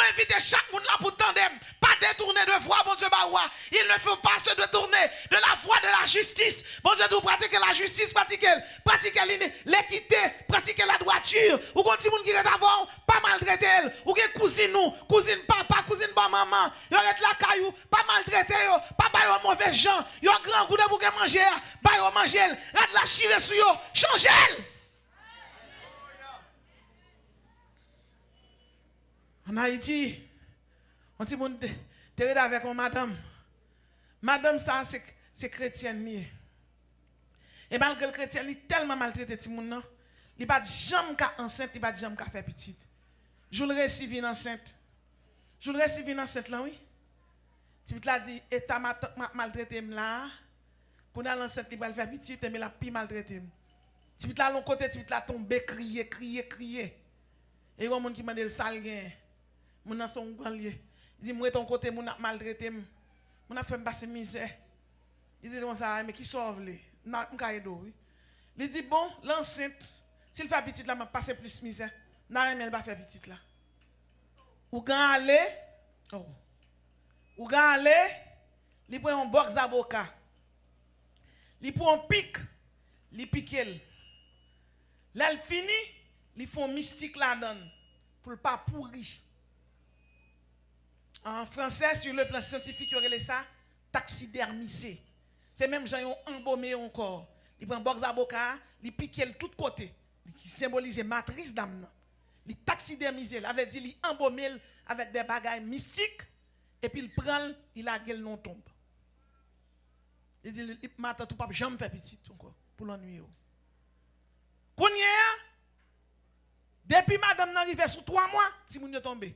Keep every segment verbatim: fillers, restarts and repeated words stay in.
Envite chak moun la pou tande m. Pa detounen de vwa Bondye ba ou a. Il ne faut pas se détourner de la voie de la justice. Bondye di w pratike lajistis, pratike l. Pratike l, lekite, pratike ladwati. Ou gon timoun ki ret avè w, pa maltrete l. Ou gen kouzin ou, kouzin papa, kouzin bò manman. Yo ret lakay ou, pa maltrete yo, pa ba yo move jan. Yo grangou depi w gen manje a, ba yo manje l. Rad la chire sou yo, chanje l. Ann Ayiti, yon timoun te, te rete avèk yon madanm. Madanm sa a se, se kretyèn li ye. E malgre l kretyèn, li tèlman maltrete timoun nan, li pa t janm ka ansent, li pa t janm ka fè pitit. Jou l resi vin ansent. Jou l resi vin ansent lan, wi. Tipit la di, eta matant mwen ap maltrete m la a, kounye a l ansent, li pral fè pitit, enben l ap pi maltrete m. Tipit la al yon kote, tipit la tonbe, kriye, kriye, kriye. E yon moun ki mande l sa l genyen. Moun nan se yon ougan l ye. Li di, "M rete yon kote, moun ap maltrete m. Moun ap fè m pase mizè." Li di l konsa, "Men kisa w vle? M ka ede w, wi." Li di, "Bon, l ansent. Si l fè pitit la, m ap pase plis mizè. M ta renmen l pa fè pitit la." Ougan ale, oh. Ougan ale, li pran yon bòks zaboka. Li pran yon pik, li pike l. Lè l fini, li fè yon mistik ladan l pou l pa pouri. An fransè, sur le plan scientifique, yo rele sa taksidermize. Se menm jan yo anbome yon kò. Li pran bòks zaboka a, li pike l tout kote, li ki senbolize matris dam nan. Li taksidermize l, sa vle di li anbome l avèk de bagay mistik, epi l pran l, li lage l nan yon tonb. Li di, li, matant ou p ap janm fè pitit ankò pou l annuiye w. Kounye a, depi madanm nan rive sou twa mwa, timoun yo tonbe.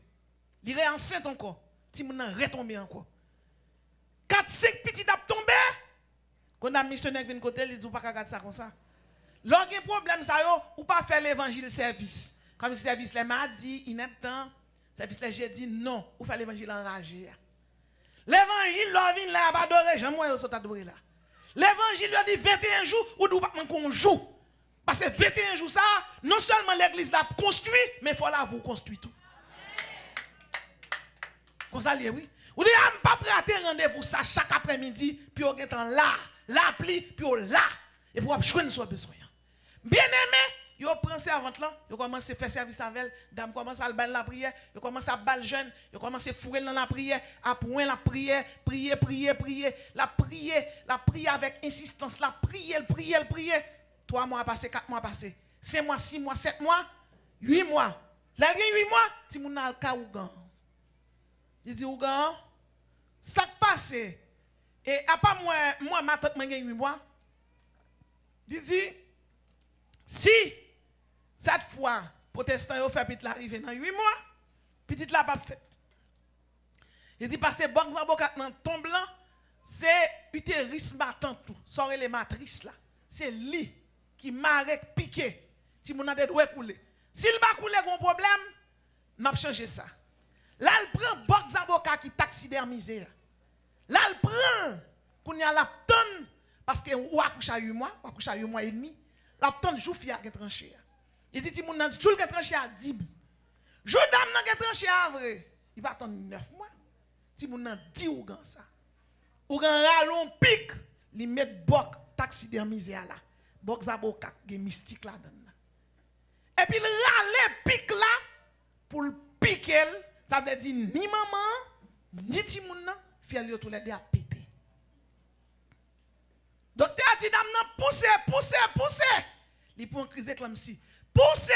Li re ansent ankò, timoun nan retonbe ankò. Kat, senk pitit ap tonbe. Kounye a misyonè k vin kote l, li di, "Ou pa ka gad sa konsa." Lè w gen pwoblèm sa yo, ou pa fè levanjil sèvis. Kòmsi sèvis lè madi, inèdtan, sèvis lè jedi, non. Ou fè levanjil anraje a. Levanjil, lè w vin la, y ap adore, jan m wè yo sot adore la. Levanjil, yo di venteyen jou, ou di w p ap manke yon jou. Paske venteyen jou sa a, non sèlman legliz la ap konstwi, men fò lavi w konstwi tou. Konsa l ye, wi. Ou di, "A, m p ap rate randevou sa chak aprèmidi, pou yo gentan la, lapli, pou yo la, epi w ap jwenn sa w bezwen an." Byeneme, yo pran sèvant lan, yo kòmanse fè sèvis avè l, dam kòmanse al ba l lapriyè, yo kòmanse ap ba l jèn, yo kòmanse foure l nan lapriyè, apwen l ap priye, priye, priye, priye, l ap priye, l ap priye avèk ensistans, l ap priye, l priye, l priye. Twa mwa pase, kat mwa pase, senk mwa, sis mwa, sèt mwa, uit mwa. Lè l gen uit mwa, timoun nan al kay ougan an. Li di, "Ougan an, sa k pase? E apa mwen, mwen, matant mwen gen uit mwa?" Li di, "Si sèt fwa pwotestan yo fè pitit la rive nan uit mwa, pitit la p ap fèt." Li di, "Paske bòks zaboka k nan tonb lan, se iteris matant ou, sa w rele matris la. Se li ki mare, k pike. Timoun nan te dwe koule. Si l pa koule, gon pwoblèm, m ap chanje sa." Lè l pran bòks zaboka ki taksidermize a, lè l pran l, kounye a l ap tann, paske ou akouche a uit mwa, ou akouche a uit mwa edmi, l ap tann jou fi a gen tranche a. Li di timoun nan, jou l gen tranche a, di m. Jou dam nan gen tranche a vre, li pa tann nèf mwa. Timoun nan di ougan sa. Ougan rale yon pik, li met bòk taksidermize a la. Bòk zaboka k gen mistik ladan l la. Epi l rale pik la pou l pike l, sa vle di ni manman an, ni timoun nan, fyèl yo toulède ap pete. Doktè a di dam nan, "Pouse, pouse, pouse." Li pran kriz eklanpsi. "Pouse!"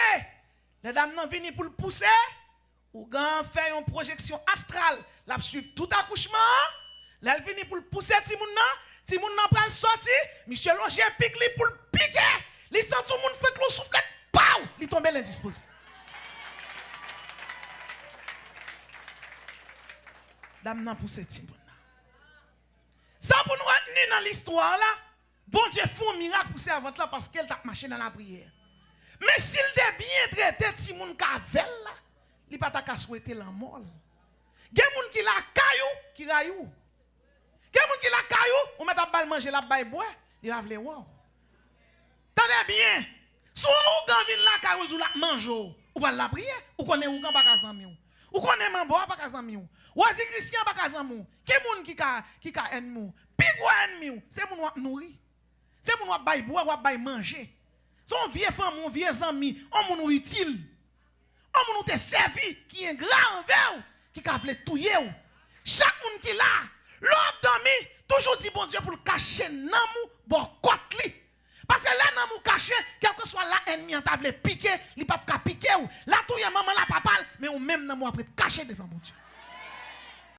Lè dam nan vini pou l pouse, ougan an fè yon pwojeksyon astral. L ap swiv tout akouchman an. Lè l vini pou l pouse timoun nan, timoun nan pral sòti, misye lonje pik li pou l pike. Li santi yon moun fenk l yon souflèt, paw! Li tonbe lendispoze. Dam nan pouse timoun nan. Sa pou n retni nan listwa la, Bondye fè yon mirak pou sèvant lan paske l t ap mache nan lapriyè. Men si l te byen trete timoun k avè l la, li pa ta ka swete lanmò l. Gen moun ki lakay ou, ki rayi w. Gen moun ki lakay ou, ou mèt ap ba l manje, l ap bay bwè, li pa vle wè w. Tande byen, si yon ougan vin lakay ou, l di w l ap manje w, ou pral lapriyè, ou konnen ougan pa ka zanmi w. Ou konnen Manbo a pa ka zanmi w. Rosie Christian pa ka zanmi w. Ki moun ki ka, ki ka ènmi w? Pi gwo ènmi w, se moun w ap nouri. Se moun w ap bay bwè, w ap bay manje. Se yon vye fanmi, yon vye zanmi, yon moun ou itil. Yon moun ou te sèvi ki engra anvè w, ki ka vle touye w. Chak moun ki la, lè w ap dòmi, toujou di Bondye pou l kache nanm ou bò kòt li. Paske lè nanm ou kache, kèlkeswa la ènmi an ta vle pike, li p ap ka pike w. L a touye manman l a papa l, men ou menm nanm ou ap ret kache devan Bondye.